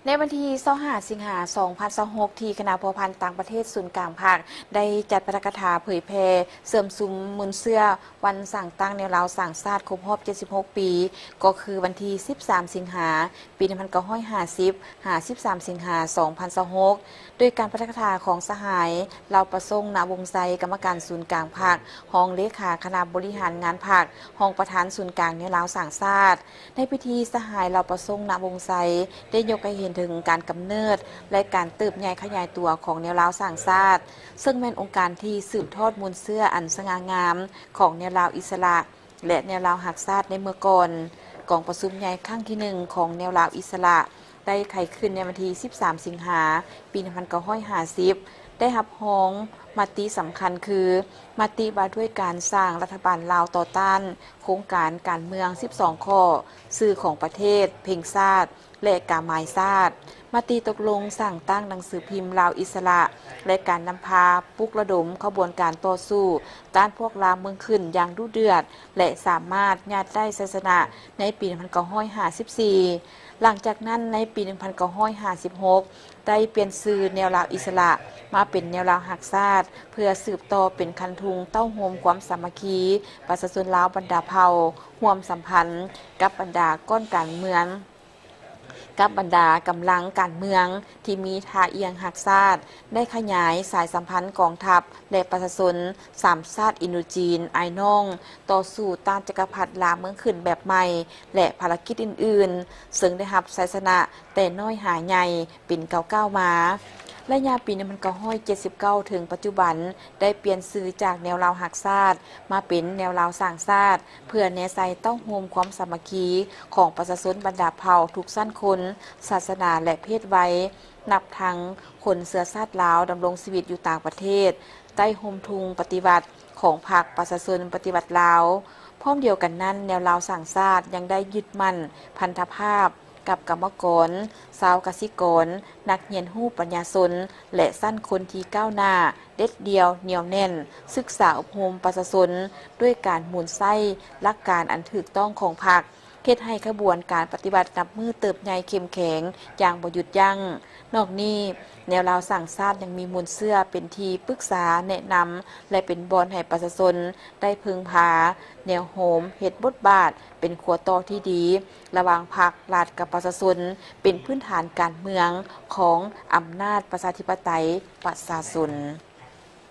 ໃນວັນທີຊາວຫ້າ ສິງຫາ ສອງພັນຊາວຫົກ ທີ່ຄະນະພົວພັນຕ່າງປະເທດສູນກາງພັກ ໄດ້ຈັດປາຖະກະຖາເຜີຍແຜ່ເຊື່ອມຊຸມມູນເຊື້ອວັນສ້າງຕັ້ງແນວລາວສ້າງຊາດຄົບຮອບ ເຈັດສິບຫົກ ປີ ກໍຄືວັນທີສິບສາມ ສິງຫາ ປີໜຶ່ງພັນເກົ້າຮ້ອຍຫ້າສິບ ຫາ ສິບສາມ ສິງຫາ ສອງພັນຊາວຫົກ ໂດຍການປາຖະກະຖາຂອງສະຫາຍ ເຫຼົ່າປະສົງ ນະວົງໄຊ ກຳມະການສູນກາງພັກ, ຮອງເລຂາຄະນະບໍລິຫານງານພັກ, ຮອງປະທານສູນກາງແນວລາວສ້າງຊາດ. ໃນພິທີ ສະຫາຍ ເຫຼົ່າປະສົງ ນະວົງໄຊ ໄດ້ຍົກໃຫ້ເຫັນເຖິງການກຳເນີດ ແລະ ການເຕີບໃຫຍ່ຂະຫຍາຍຕົວຂອງແນວລາວສ້າງຊາດ, ເຊິ່ງແມ່ນອົງການທີ່ສືບທອດມູນເຊື້ອອັນສະຫງ່າງາມຂອງແນວລາວອິດສະຫຼະ ແລະ ແນວລາວຮັກຊາດໃນເມື່ອກ່ອນ. ກອງປະຊຸມໃຫຍ່ຄັ້ງທີໜຶ່ງຂອງແນວລາວອິດສະຫຼະ ໄດ້ໄຂຂຶ້ນໃນວັນທີສິບສາມ ສິງຫາ ປີໜຶ່ງພັນເກົ້າຮ້ອຍຫ້າສິບ ໄດ້ຮັບຮອງມະຕິສຳຄັນຄື ມະຕິວ່າດ້ວຍການສ້າງລັດຖະບານລາວຕໍ່ຕ້ານໂຄງການການເມືອງສິບສອງຂໍ້, ຊື່ຂອງປະເທດ, ເພງຊາດ ແລະ ກາໝາຍຊາດ, ມະຕິຕົກລົງສ້າງຕັ້ງໜັງສືພິມລາວອິດສະຫຼະ ແລະ ການນຳພາປຸກລະດົມຂະບວນການຕໍ່ສູ້ຕ້ານພວກລາວເມືອງຂຶ້ນຢ່າງດຸເດືອດ ແລະ ສາມາດຍາດໄດ້ໄຊຊະນະໃນປີໜຶ່ງພັນເກົ້າຮ້ອຍຫ້າສິບສີ່. ຫຼັງຈາກນັ້ນ ໃນປີໜຶ່ງພັນເກົ້າຮ້ອຍຫ້າສິບຫົກ ໄດ້ປ່ຽນຊື່ແນວລາວອິດສະຫຼະມາເປັນແນວລາວຮັກຊາດ ເພື່ອສືບຕໍ່ເປັນຄັນທຸງເຕົ້າໂຮມຄວາມສາມັກຄີປະຊາຊົນລາວບັນດາເຜົ່າ ຮ່ວມສຳພັນກັບບັນດາກ້ອນການເມືອງ ກັບບັນດາກຳລັງການເມືອງທີ່ມີທ່າອ່ຽງຮັກຊາດ, ໄດ້ຂະຫຍາຍສາຍສຳພັນກອງທັບ ແລະ ປະຊາຊົນສາມຊາດອິນໂດຈີນອ້າຍນ້ອງ ຕໍ່ສູ້ຕ້ານຈັກກະພັດລາເມືອງຂຶ້ນແບບໃໝ່ ແລະ ພາລະກິດອື່ນໆ, ເຊິ່ງໄດ້ຮັບໄຊຊະນະແຕ່ນ້ອຍຫາໃຫຍ່ເປັນກ້າວໆມາ. ໄລຍະປີໜຶ່ງພັນເກົ້າຮ້ອຍເຈັດສິບເກົ້າ ເຖິງປັດຈຸບັນ ໄດ້ປ່ຽນຊື່ຈາກແນວລາວຮັກຊາດ ມາເປັນແນວລາວສ້າງຊາດ ເພື່ອແນໃສ່ເຕົ້າໂຮມຄວາມສາມັກຄີຂອງປະຊາຊົນບັນດາເຜົ່າທຸກຊັ້ນຄົນ, ສາສະໜາ ແລະ ເພດໄວ, ນັບທັງຄົນເຊື້ອຊາດລາວດຳລົງຊີວິດຢູ່ຕ່າງປະເທດ ໃຕ້ຮົ່ມທຸງປະຕິວັດຂອງພັກປະຊາຊົນປະຕິວັດລາວ. ພ້ອມດຽວກັນນັ້ນ, ແນວລາວສ້າງຊາດຍັງໄດ້ຍຶດໝັ້ນພັນທະພາບ ກັບກຳມະກອນ, ຊາວກະສິກອນ, ນັກຮຽນຮູ້ປັນຍາຊົນ ແລະ ຊັ້ນຄົນທີ່ກ້າວໜ້າ, ເດັດດ່ຽວ, ໜຽວແໜ້ນ, ສຶກສາອົບຮົມປະຊາຊົນ ດ້ວຍການໝູນໃຊ້ຫຼັກການອັນຖືກຕ້ອງຂອງພັກ, ເຮັດໃຫ້ຂະບວນການປະຕິວັດນັບມື້ເຕີບໃຫຍ່ເຂັ້ມແຂງຢ່າງບໍ່ຢຸດຢັ້ງ. ນອກນີ້, ແນວລາວສ້າງຊາດຍັງມີມູນເຊື້ອເປັນທີ່ປຶກສາແນະນຳ ແລະ ເປັນບ່ອນໃຫ້ປະຊາຊົນໄດ້ເພິ່ງພາ, ແນວໂຮມເຮັດບົດບາດເປັນຂົວຕໍ່ທີ່ດີ ລະຫວ່າງພັກ, ລັດ ກັບປະຊາຊົນ ເປັນພື້ນຖານການເມືອງຂອງອຳນາດປະຊາທິປະໄຕປະຊາຊົນ.